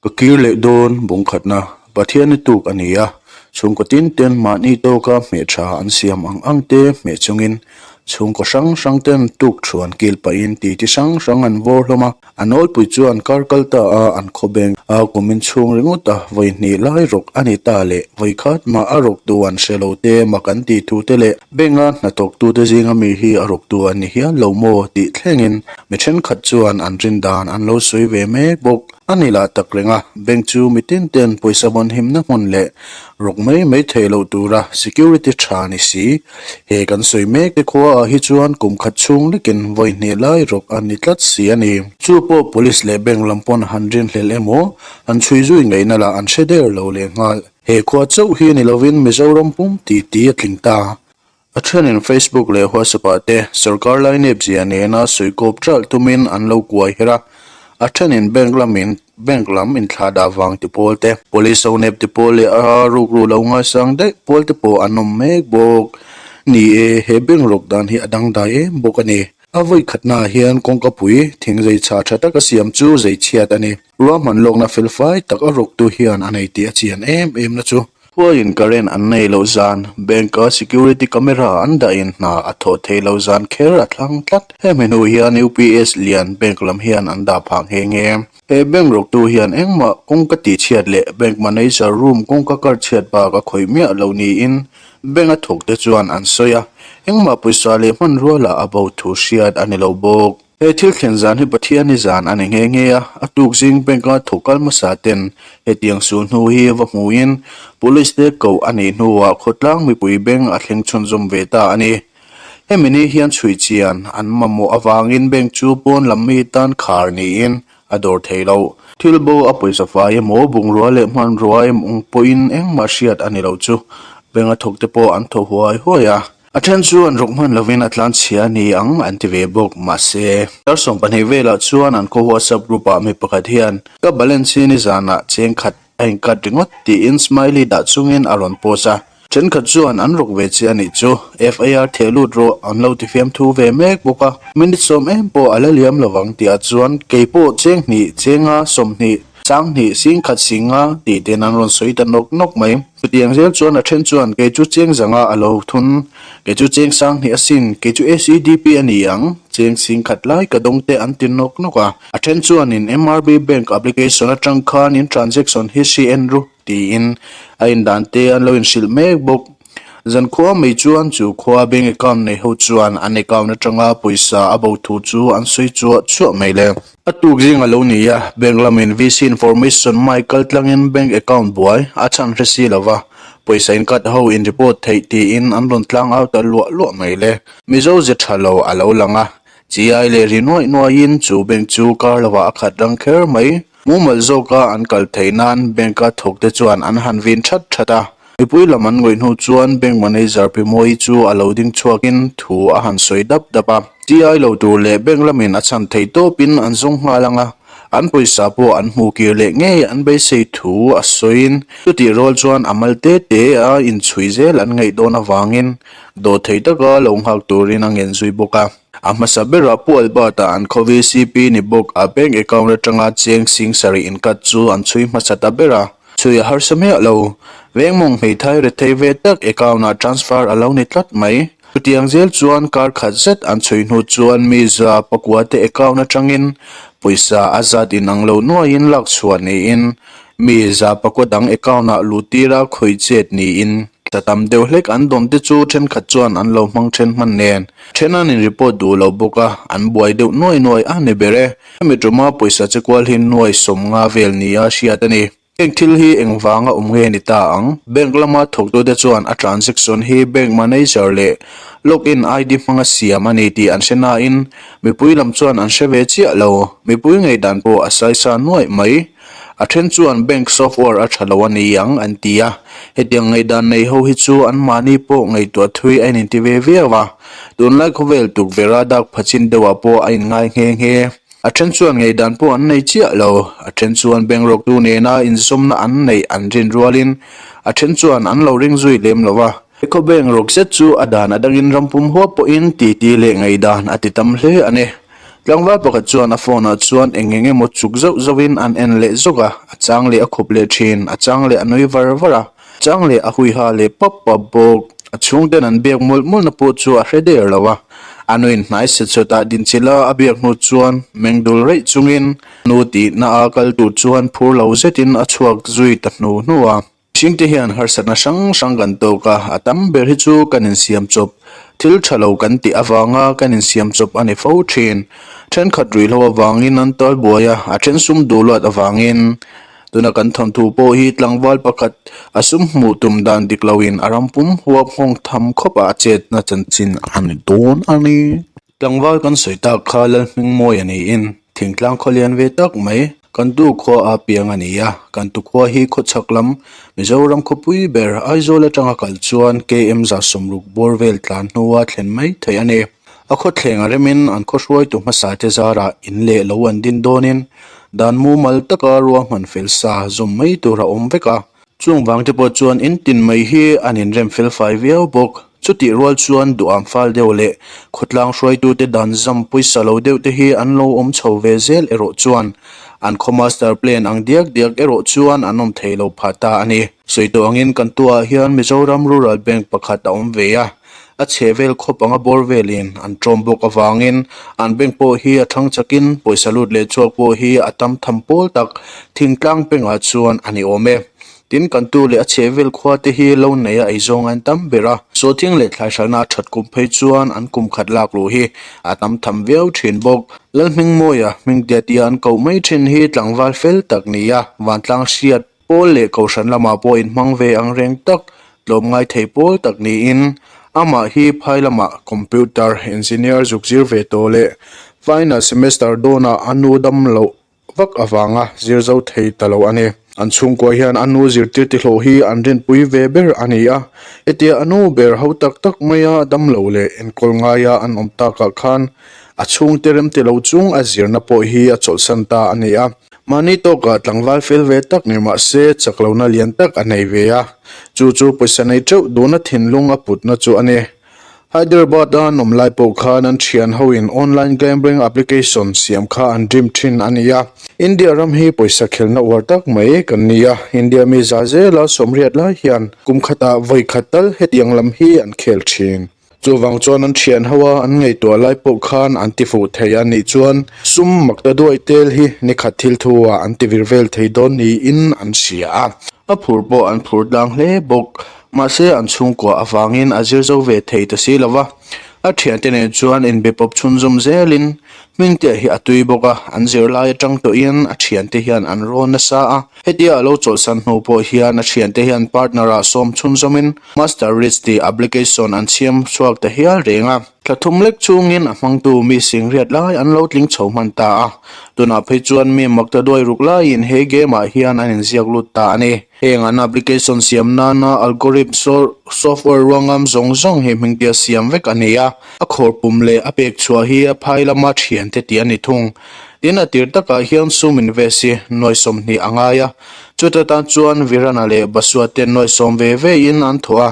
Ka kir leh dawn bungkhatna Pathian i tuk a ni a, chhungkaw tin ten mahni tawka hmeh tha an siam ang ang te hmeh chungin chhungkaw hrang hrang ten tuk thuan kil pahin titi hrang hrang an vawr hlawm a. A nawlpui chuan kar kal ta a an khaw beng a kumin chhung ringawt a vawi hnih lai rawk a ni ta leh vawi khat mah a rawk tu an hre lo te mak an tih thu te leh benga hnathawk tu te zinga mi hi a rawk tu an ni hial lo maw tih thlengin mi thenkhat chuan an rin dan an lo sawi ve mek bawk. A ni lah tak reng a, bank chu mitin ten pawisa vawn himna hmun leh rawk mai mai theih loh tura security tha ni si. He kan sawi mek te khua ah hi chuan kum khat chhung lekin vawi hnih lai rawk a ni tlat si a ni. Chu pawh police leh bank lam pawn han rinhlelh emaw han chhui zui ngaihna lah an hre der lo leh nghal. He khua chauh hi ni lovin Mizoram pum tih tih a tling ta. A thenin Facebook leh WhatsApp ah te sorkar lai nep zia nena sawi kawp ṭalh tumin an lo kuai her a, a thenin bank lamin bank lam inthlah dah vang ti pawl te, police ho nep ti pawl leh a rukru lo ngaisang daih pawl te pawh an awm mek bawk. Ni e, he bank rawk dan hi a dangdai em bawk a ni. A vawi khatnaah hian kawngkapui thing zei chhah tha taka siam chu zei chhiat a ni. Ruahman lawkna felfai tak a rawktu hian a nei tih a chian em em na chu. Khuaiin current an nei loh zan, bank-a security camera an dahin hna a thawh theih loh zan kher a thlang tlat. Hemi hnu hian UPS lian bank lam hian an dah phah nghe nghe. He bank rawktu hian engmah kawngka tihchhiat leh bank manager room kawngka kar chhiat bak a khawih miah lo niin bank a thawkte chuan an sawi a, engmah pawisa leh hmanrua lah a bo thu hriat a ni lo bawk. He thil thlen zan hi Pathian hi zan a ni nghe nghe a, a tuk zing bank a thawk kal hmasa ten hetiang sul hnu hi va hmuhin Police te koh a nih hnuah khawtlang mipui bank a thleng chhunzawm ve ta a ni. Hemi ni hian chhui chian an mamawh avangin bank chu pawn lam mi tan khar niin a dawr thei lo. Thil bo a pawisa fai emaw bungrua leh hmanrua emaw pawhin engmah hriat a ni lo chu bank a thawk te pawh an thaw huai huai a. A then chu an rawk hman lovin a tlan chhia a ni ang an ti ve bawk. Mahse, dar 12 velah chuan an khaw WhatsApp group ah mi pakhat hian ka balance hi nizanah cheng khat a incut ringawt tiin smiley dah chungin a rawn post a. Thenkhat chuan an rawk ve che a nih chu FIR theh lut rawh an lo ti fiamthu ve mek bawk a. Minute sawm em pawh a la liam lovang tihah chuan keipawh cheng hnih, chenga 20, 20, 10,000 singa tih ten an rawn sawi ta nawk nawk mai. Chutiang zel chuan a then chuan kei chu cheng zanga a lo thun, kei chu cheng 2000 asin, kei chu SEDP a ni ang, cheng 10,000 lai ka dawng te an ti nawk nawk a. A then chuanin MRB Bank application atang khan in transaction history en ru tiin a indan te an lo inhrilh mek bawk. Zankhua mai chuan chu khua bank account nei ho chuan an account atanga pawisa a bo thu chu an sawi chuah chuah mai le. A tuk zing a lo ni a, bank lamin VC information mai kal tlangin bank account buai a chhan hre si lova, pawisa incut ho in report theih tiin an rawn tlang au ta luah luah mai le. Mizo ze tha lo a lo lang a, chi-ai leh ri nuaih nuaihin chu bank chu kar lovah a khat rang kher mai. Mumal zawka an kal theih nan bank-a thawkte chuan an han vin that that a. Mipui lam an ngawih hnu chuan bank manager Pi Mawi chu a lo ding chhuakin thu a han sawi dap dap a. TI lo tur leh bank lamin a chhan theih tawpin an zawng nghal ang a, an pawisa pawh an hmu kir leh ngei an beisei thu a sawiin chutih rual chuan a mal te te a inchhui zel an ngaih dawn avangin dawh thei taka lo nghak turin a ngen zui bawk a. A hmasa berah Pu Albert-a an khaw VCP ni bawk a bank account atanga cheng 7000 incut chu an chhui hmasa ta ber a. Chhui a harsa miah lo. Vengmawng hmeithai rethei ve tak account-ah transfer a lo ni tlat mai. Chutiang zel chuan kar khat zet an chhui hnu chuan mi za pakua te account atangin pawisa a zat inang lo nuaiin lak chhuah niin mi za pakua dang account-ah luh tira khawih chet niin tla tam deuh hlek an dawn te chu thenkhat chuan an lo hmang then hman nen then an in report duh lo bawk a, an buai deuh nuai nuai a ni ber e. Hemi tuma pawisa che kual hi nuai 50 vel nia hriat a ni. Heng thil hi engvanga awm nge ni ta ang? Bank lama thawktute chuan a transaction hi bank manager leh login ID hmanga siam a ni tih an hre nain mipui lam chuan an hre ve chiah lo. Mipui ngaihdan pawh a saisa nuaih mai. A then chuan bank software a tha lo a ni ang an ti a, hetiang ngaihdan nei ho hi chu anmahni pawh ngaihtuah thui a ininti ve viau a, tunlai khawvel tukverha dak phachin deuhah pawh a inngai nghe nghe. A then chuan ngaihdan pawh an nei chiah lo, a then chuan bank rawktu nena inzawmna an neih an rin rualin a then chuan an lo ring zui lem lo a. He khaw bank rawk zet chu a dan a dangin rampum huap pawhin titi leh ngaihdan a ti tam hle a ni. Tlangval pakhat chuan a phone ah chuan eng eng emaw chuk zauh zauh in an en leh zawk a, a chang leh a khup leh thin, a chang leh a nui var var a, chang leh a hui ha leh pap pap bawk. A chhungten an biak mawlh mawlh na pawh chu a hre der lo a, a nuin hnai set sawt ah dinchilh a a biak hnu chuan meng dul reih chungin nu tihna a kal tur chuan phur lo zetin a chhuak zui ta hnu hnu a. Mihringte hian harsatna hrang hrang kan tawk a, a tam ber hi chu kan insiam chawp. Thil tha lo kan tih avanga kan insiam chawp a ni fo thin. Thenkhat ruihhlo avangin an tal buai a, a then sum duh luat avangin. Tuna kan thawnthu pawh hi tlangval pakhat a sum hmuh tum dan dik loin a ram pum huap nghawng tham khawp a chetna chanchin a ni dawn a ni. Tlangval kan sawi tak kha Lalhmingmawi a niin thingtlang khaw lian ve tak mai Kantu khua a piang a ni a, Kantu khua hi khawchhak lam Mizoram khawpui ber Aizawl atanga kal chuan KM 60 bawr vel tlan hnua thlen mai theih a ni. A khawthleng a remin an khaw hruaitu hmasa te zarah in leh lo an din dawnin dan mumal taka ruahman fel sa zawm mai tur a awm vek a. Chung vang te pawh chuan in tin mai hi an inrem fel fai viau bawk. Chutih rual chuan duham fal deuh leh khawtlang hruaitute dan zam pawisa lo deuh te hi an lo awm chho ve zel erawh chuan an khaw master plan ang diak diak erawh chuan an awm thei lo phah ta a ni. Sawi tawh angin kan tuah hian Mizoram Rural Bank pakhat a awm ve a. A chhe vel khawp anga bawr velin an ṭawm bawk avangin an bank pawh hi a thang chakin pawisa lut leh chhuak pawh hi a tam tham pawl tak thingtlang pengah chuan a ni awm e. Tin, kan tu leh a chhe vel khua te hi lo neia eizawng an tam ber a, sawhthing leh thlai hralhna a that kum phei chuan an kum khat lak luh hi a tam tham viau thin bawk. Lalhmingmawia hmingtia tia an koh mai thin hi tlangval fel tak ni a, vantlang hriat Pawl leh Kohhran lamah pawh inhmang ve ang reng tak, tlawmngai thei pawl tak niin amah hi phai lamah Computer Engineer zuk zir ve tawh leh final semester dawnah a nu dam loh vak avanga zir zo thei ta lo a ni. An chhungkua hian a nu zirtir tihlawh hi an rinpui ve ber a ni a, hetia a nu ber ho tak tak maia dam lo leh enkawl ngaia an awm takah khan a chhungte remti lo chung a zirna pawh hi a chawlhsan ta a ni a. Mahni tawkah tlangval fel ve tak ni mah se chak lohna lian tak a nei ve a, chu chu pawisa nei teuh duhna thinlung a putna chu a ni. Hyderabad-a an awm lai pawh khan an thian hoin online gambling application siam kha an dream thin a ni a. India ram hi pawisa khelna uar tak mai kan ni a, India mi za zela sawmriat lai hian kum khatah vawi khat tal hetiang lam hi an khel thin. Chuvang chuan an thian ho a, an ngaihtuah lai pawh khan an ti fuh thei a nih chuan sum makta duai tel hi nikhat thil thu ah an ti vir vel thei dawn niin an hria a. A phur pawh an phur tlang hle bawk. Mahse an chhungkua avangin a zir zo ve thei ta si lo va. A thiante nen chuan inbe pawp chhunzawm zelin Hmingtea hi a tui bawk a, an zirlai atang tawhin a thiante hian an rawn nasa a. Hetia a lo chawlhsan hnu pawh hian a thiante hian partner ah sawm chhunzawmin Master Rich tih application an chhiam chhuak ta hial reng a. Thla thum lek chungin a hmangtu mi singriat lai an lo tling chho hman ta a. Tunah phei chuan mi makta duai ruk laiin he game ah hian an inziak lut ta a ni. Heng an application siam nana algorithm software ruangam zawng zawng hi hmingtia siam vek a ni a. A khawr pum leh a pek chhuah hi a phai lama thiante tih a ni thung. Tin, a tir takah hian sum invest hi nuai 20 a ngai a, chuta tan chuan Virana leh Basua te nuai sawm ve ve in an thawh a.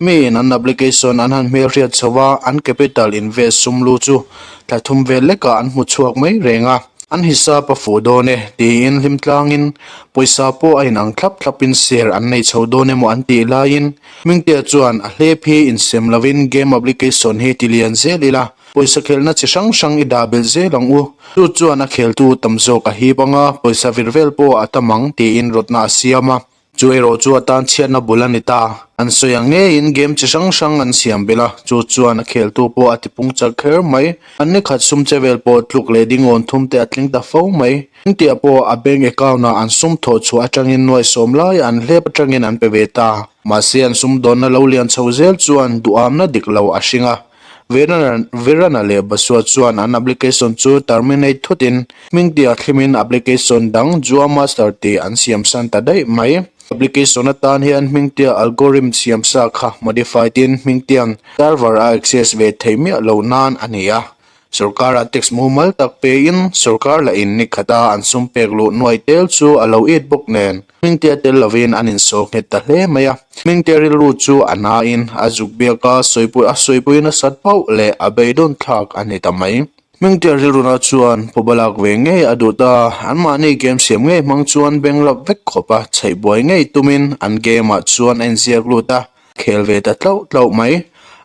Miin an application an han hmelhriat chho a, an capital invest sum lu chu thla thum vel lekah an hmu chhuak mai reng a. An hisap a fuh dawn e, tiin hlim tlangin pawisa pawh a inang thlap thlapin share an nei chho dawn emaw an tih laiin Hmingtea chuan a hlep hi insem lovin game application hi ti lian zel ila, Pawisa khelhna chi hrang hrang i dah belh zel ang u. Chu chuan a kheltu tam zawk a hip ang a, pawisa vir vel pawh a tam ang tiin rawtna a siam a. Chu erawh chu a tan chhiatna bul a ni ta. An sawi ang ngeiin game chi hrang hrang an siam belh a, chu chuan a kheltu pawh a tipung chak kher mai. An ni khat sum che vel pawh tluk leh dingawn thum te a tling ta fo mai. Engtiah pawh a bank account ah an sum thawh chhuah atangin nuai sawm lai an hlep atangin an pe ve ta. Mahse an sumdawnna lo lian chho zel chuan duhamna dik lo a hring a. Virana leh Basua chuan an application chu terminate thutin hmingtia thlimin application dang Jua Master tih an siam san ta daih mai. Application atan hian hmingtia algorithm siam sa kha modified in hmingtiang server a access ve theih miah loh nan a ni a. Sorkara tax mumal tak pein sorkar lahin ni khata an sum pek luh nuai tel chu a lo it bawk nen. Hmingtea tel lovin an insawh nghet ta hle mai a. Hmingtea rilru chu a nain a zuk biak a, sawipui a sawipui nasat pauh leh a beidawn thlak a ni ta mai. Hmingtea rilruna chuan pawba lak ve ngei a duh ta. Anmahni game siam ngei hmang chuan beng lap vek khawp a, chheih buai ngei tumin an game ah chuan a inziak lut a, khel ve ta tlauh tlauh mai.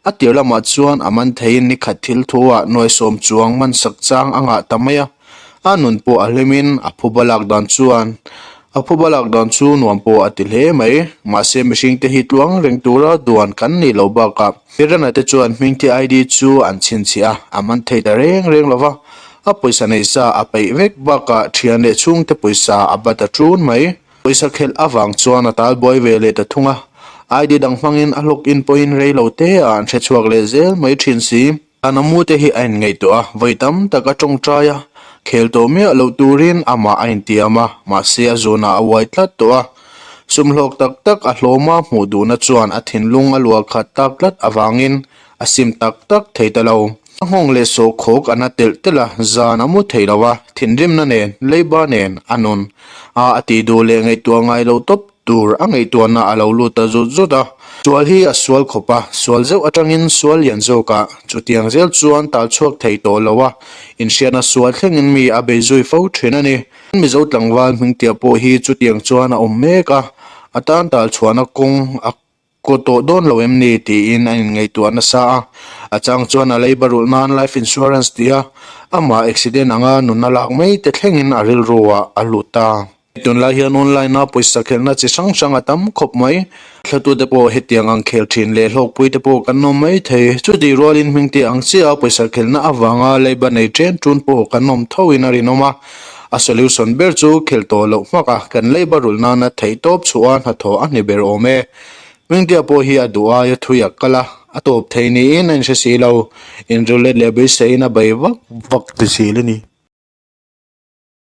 A tir lamah chuan a man theiin nikhat thil thu ah nuaisawm chuang man sak chang a ngah ta mai a. A nun pawh a hlimin a phuba lak dan chuan a phuba lak dan chu nuam pawh a ti hle mai. Mahse mihringte hi tluang reng tura duan kan nih loh bakah Piranha te chuan hmingte ID chu an chhinchhiah a, a man thei ta reng reng lo va. A pawisa neih sa a peih vek bakah thian leh chhungte pawisa a bat a ṭun mai. Pawisa khelh avang chuan a tal buai ve leh ta thung a, ID dang hmangin a hlawk in pawhin rei lo te ah an hre chhuak leh zel mai ṭhin si. An amu te hi a inngaihtuah a, vawi tam tak a tawngtai a, khel tawh miah loh turin amah a intiam a, mahse a zunah a uai tlat tawh a. Sum hlawk tak tak a hlawma hmuh duhna chuan a thinlung a luah khat tak tlat avangin a sim tak tak thei ta lo. A nghawng leh sawhkhawk a na telh telh a, zan a mu thei lo a, thinrimna nen, leiba nen a nun a a tih duh leh ngaihtuah ngai lo tawp tur a ngaihtuahna a lo lut ta zut zut a. Sual hi a sual khawp a, sual zeuh atangin sual lian zawkah chutiang zel chuan tal chhuak thei tawh lo a, inhriatna sual thlengin mi a bei zui fo thin a ni. Mizo tlangval hmingtiah pawh hi chutiang chuan a awm mek a, a tan tal chhuahna kawng a Kaw tawh dawn lo em ni? tiin a inngaihtuah nasa a. A chang chuan a leiba rulh nan life insurance tia amah accident anga nunna lak mai te thlengin a rilru ah a lut ta. Tunlai hian online a pawisa khelhna chi hrang hrang a tam khawp mai. Thlatute pawh hetiang ang khel thin leh hlawkpui te pawh kan awm mai thei. Chutih rualin hmingte ang chiah a pawisa khelhna avanga leiba nei chen tun pawh kan awm thoin a rinawm a. A solution ber chu khel tawh loh hmak a, kan leiba rulh nana theihtawp chhuah a hnathawh a ni ber awm e. Hmingtea pawh hi a duh aia thui a kal a, a tawp thei niin a inhre si lo. Inrullet leh beiseiin a bei vak vak ti zel a ni.